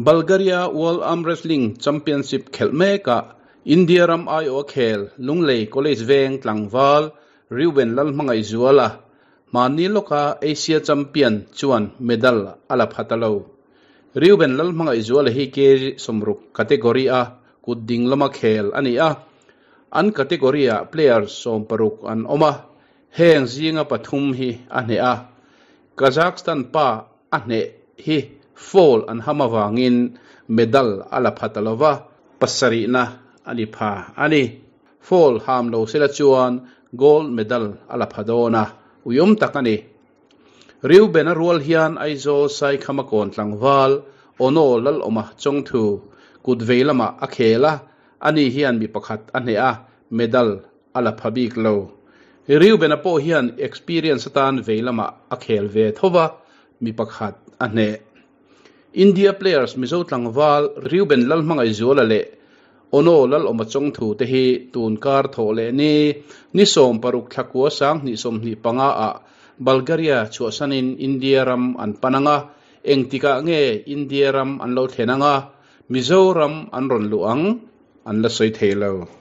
Bulgaria World Arm Wrestling Championship khelh mekah India ram aiawh a khel Lunglei College veng tlangval Reuben Lalhmangaihzuala mahni lawka Asia Champion chuan medal a la pha ta lo. Reuben Lalhmangaihzuala hi kg 60 category-a kut ding lama khel a ni a, an category-ah player 16 an awm a, heng zinga pathum hi a hneh a. Kazakhstan pa a hneh hi foul an ham avangin medal a la pha ta lova, pasarihna a ni pha a ni. Foul ham lo sela chuan gold medal a la pha dawn a, uiawm tak a ni. Reuben-a rual hian Aizawl Saikhama kawn tlangval Ono Lalawma Chawngthu kut vei lamah a khel a, ani hian mi pakhat a hneh a, medal a la pha bik lo. Reuben-a pawh hian experience atan vei lamah a khel ve tho va, mi pakhat a hneh. India players Mizo tlangval Reuben Lalhmangaihzuala leh Ono Lalawma Chawngthu te hi tun kar thawh leh ni ni 16 thlakua 2025 ah Bulgaria chhuahsanin India ram an pan anga, engtikah nge India ram an lo thlen anga, Mizoram an rawn luh ang an la sawi thei lo.